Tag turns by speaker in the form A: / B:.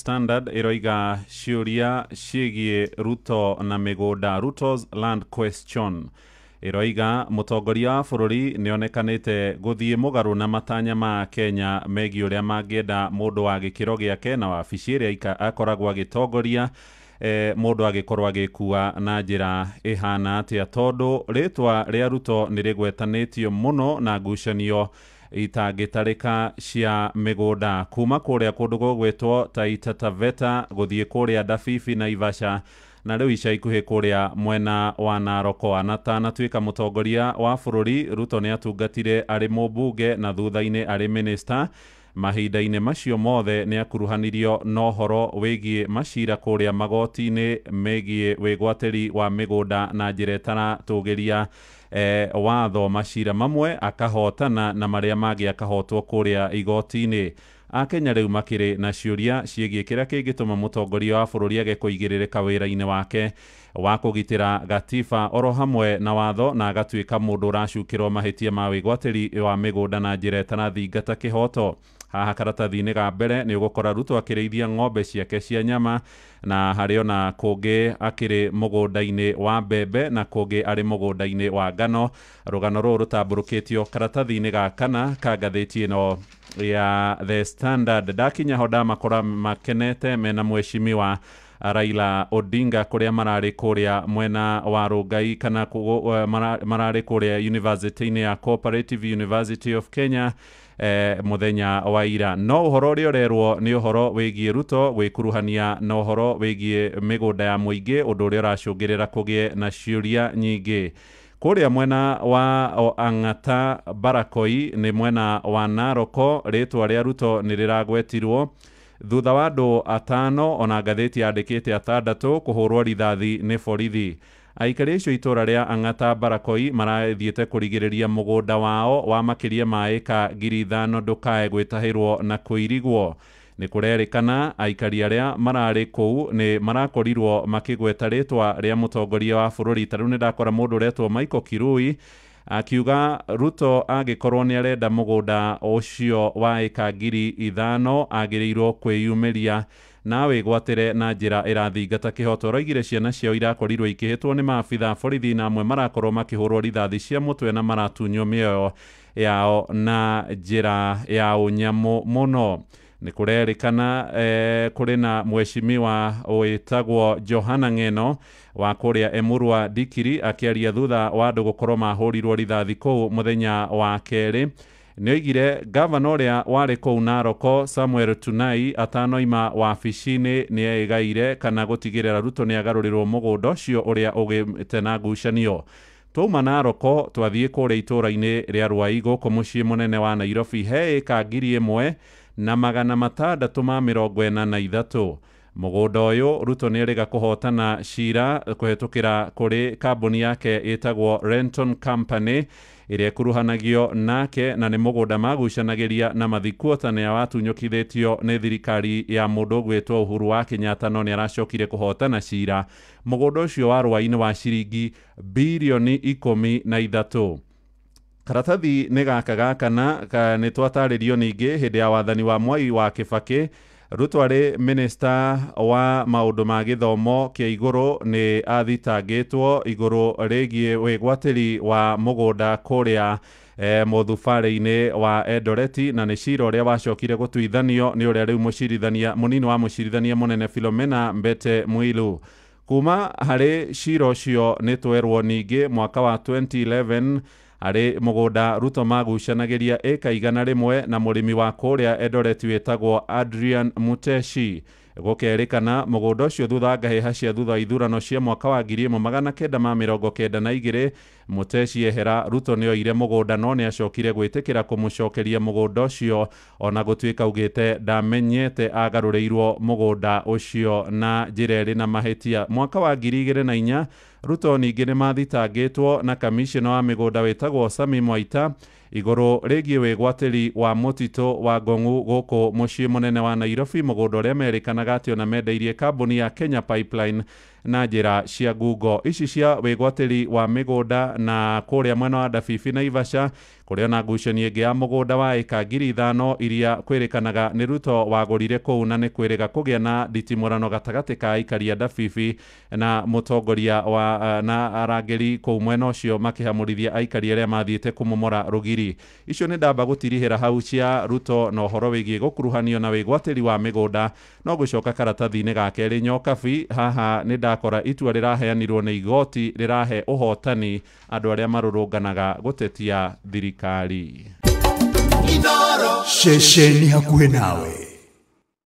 A: Standard ĩroiga ciũria ciĩgiĩ Ruto na mĩgũnda, Ruto's land question. Ĩroiga mũtongoria wa bũrũri nĩonekanĩte gũthiĩ mũgarũ na matanya ma Kenya megiĩ ũrĩa mangĩenda mũndũ wa gĩkĩro gĩake na wabici ĩrĩa akoragwo agĩtongoria, mũndũ agĩkorwo agĩkua na njĩra ĩhana atĩa, tondũ rĩtwa rĩa Ruto nĩ rĩgwetanĩtio mũno na ngucanio itangĩtarĩka cia mĩgũnda kuma kũrĩa kũndũ gũgwĩtwo Taita Taveta gũthiĩ kũrĩa Ndabibi Naivasha na rĩu ica ikuhĩ kũrĩa mwena wa Narok. Anatanatuĩka mũtongoria wa bũrũri, Ruto nĩ atungatire arĩ mũmbunge na thutha-inĩ arĩ minister. Mahinda-inĩ macio mothe nĩ akuruhanirio na ũhoro wĩgiĩ macira kũrĩa magoti-inĩ megiĩ wĩgwatĩri wa mĩgũnda na njĩra ĩtaratũgĩria watho. Macira mamwe akahotana na marĩa mangĩ akahotwo kũrĩa igoti-inĩ. Akenya rĩu makĩrĩ na ciũria ciĩgiĩ kĩrĩa kĩngĩtũma mũtongoria wa bũrũri age kũigĩrĩrĩka wĩra-inĩ wake wa kũgitĩra gatiba oro hamwe na watho, na agatuĩka mũndũ ũracukĩrwo mahĩtia ma wĩgwatĩri wa mĩgũnda na njĩra ĩtarathingata kĩhoto. Haha karatathi-inĩ ga mbere nĩ ũgũkora Ruto akĩrĩithia ng'ombe ciake cia nyama, na harĩ ona kũngĩ akĩrĩ mũgũnda-inĩ wa mbembe na kũngĩ arĩ mũgũnda-inĩ wa ngano. Rũgano rũrũ rũtambũrũkĩtio karatathi-inĩ ga kana ka ngathĩti ĩno ya The Standard. Ndakinya ho ndamakora makenete mena mheshimiwa Raila Odinga kũrĩa mararĩ kũrĩa mwena wa Rongai kana mararĩ kũrĩa university-inĩ ya Cooperative University of Kenya mũthenya wa ira. No ũhoro ũrĩa ũrerwo nĩ ũhoro wĩgiĩ Ruto gwĩkuruhania na ũhoro wĩgiĩ mĩgũnda ya mũingĩ, ũndũ ũrĩa ũracũngĩrĩra kũgĩe na ciũria nyingĩ. Kũrĩa mwena wa Ang'ata Barakoi nĩ mwena wa Narok, rĩtwa rĩa Ruto nĩ rĩragwetirwo thutha wa andũ atano ona ngathĩti yandĩkĩte atandatũ kũhũrwo rithathi nĩ borithi. Aikari acio itũra rĩa Ang'ata Barakoi marathiĩte kũrigĩrĩria mũgũnda wao wa makĩria ma ĩka 5,000 ndũkae gwĩtahĩrwo na kũirigwo. Nĩ kũrerĩkana aikari arĩa mararĩ kũu nĩ marakorirwo makĩgweta rĩtwa rĩa mũtongoria wa bũrũri. Ta rĩu nĩ ndakora mũndũ ũretwo Michael Kirui akiuga Ruto angĩkorwo nĩ arenda mũgũnda ũcio wa ĩka 5,000 agĩrĩirwo kwĩyumĩria na wĩgwatĩre na njĩra ĩrathingata kĩhoto. Roigire ciana ciao irakorirwo ikĩhĩtwo nĩ maabitha borithi na amwe marakorwo makĩhũrwo rithathi cia mũtwe na maratunywo mĩoyo yao na njĩra ya ũnyamũ mũno. Nĩ kũrerĩkana kũrĩ na mheshimiwa wĩtagwo Johana Ng'eno wa kũrĩa Emurua Dikiri akĩaria thutha wa andũ gũkorwo mahũrirwo rithathi kũu mũthenya wa kerĩ. Nĩoigire gavana ũrĩa warĩ kũu Narok Samuel Tunai atanoima wabici-inĩ nĩegaire kana gũtigĩrĩra Ruto nĩagarũrĩrwo mũgũnda ũcio ũrĩa ũgĩte na ngucanio. Twauma Narok twathiĩ kũrĩa itũũra-inĩ rĩa Ruai gũkũ mũciĩ mũnene wa Nairobi he ĩka 1,643. Mũgũnda ũyũ Ruto nĩerĩga kũhotana cira kũhetũkĩra kũrĩ kambuni yake ĩtagwo Renton Company ĩrĩa ĩkuruhanagio nake, na nĩ mũgũnda magucanagĩria na mathikuota nĩ watunyũkithĩtio nĩ thirikari ya mũndũ ũgwĩtwo Uhuru wa Kenyatta, no nĩ aracokire kũhotana cira. Mũgũnda ũcio wa Ruai nĩ wa ciringi birioni 13. Karatathi nĩ gaka ga kana nĩ twatarĩrio ningĩ hĩndĩ ya wathani wa Mwai wa Kibaki Ruto arĩ minista wa maũndũ ma gĩthomo kĩa igũrũ nĩ athitangĩtwo igũrũ rĩgiĩ wĩgwatĩri wa mũgũnda kũrĩa mũthubarĩ-inĩ wa Eldoret, na nĩ cira ũrĩa wacokire gũtuithanio nĩ ũrĩa rĩu mũcirithania mũnini wa mũcirithania mũnene Philomena Mbete Mwilu. Kuma harĩ cira ũcio nĩ twerwo ningĩ mwaka wa 2011 harĩ mũgũnda Ruto magucanagĩria ĩka 100 na mũrĩmi wa kũrĩa Eldoret wĩtagwo Adrian Muteshi. Gũkerĩkana mũgũnda ũcio thutha wa ngahĩha cia thutha wa ithurano cia mwaka wa 1992 Muteshi ehera Ruto nĩoire mũgũnda no nĩacokire gwĩtĩkĩra kũmũcokeria mũgũnda ũcio ona gũtuĩka augĩte ndamenyete agarũrĩirwo mũgũnda ũcio na njĩra ĩrĩ na mahĩtia. Mwaka wa 2004 Ruto ningĩ nĩ mathitangĩtwo na kamishna wa mĩgũnda wĩtagwo Sami Mwaita igũrũ rĩgiĩ wĩgwatĩri wa mũtitũ wa Ngong'u gũkũ mũciĩ mũnene wa Nairobi, mũgũnda ũrĩa merĩkanaga atĩ ona mendeirie kambuni ya Kenya Pipeline Na njĩra cia ngungo ici cia wĩgwatĩri wa mĩgũnda na kũrĩa mwena wa Ndabibi Naivasha kũrĩa ona ngucanio ĩngĩ ya mũgũnda wa ĩka 5,000 iria kwĩrĩkanaga nĩ Ruto wagũrire kũu, na nĩ kwĩrĩga kũgĩa na nditimũrano gatagatĩ ka aikari a Ndabibi na mũtongoria wa na arangĩri kũu mwena ũcio makĩhamũrithia aikari arĩa mathiĩte kũmomora rũgiri. Icio nĩ ndamba gũtirihĩra hau cia Ruto na ũhoro wĩgiĩ gũkuruhanio na wĩgwatĩri wa mĩgũnda. No gũcoka karatathi-inĩ ga kerĩ Nyokabi, haha nĩ ndakora itua rĩraheanirwo nĩ igoti rĩrahe ũhotani andũ arĩa marũrũnganaga gũtetia thirikari.
B: Ceceni hakuhĩ nawe.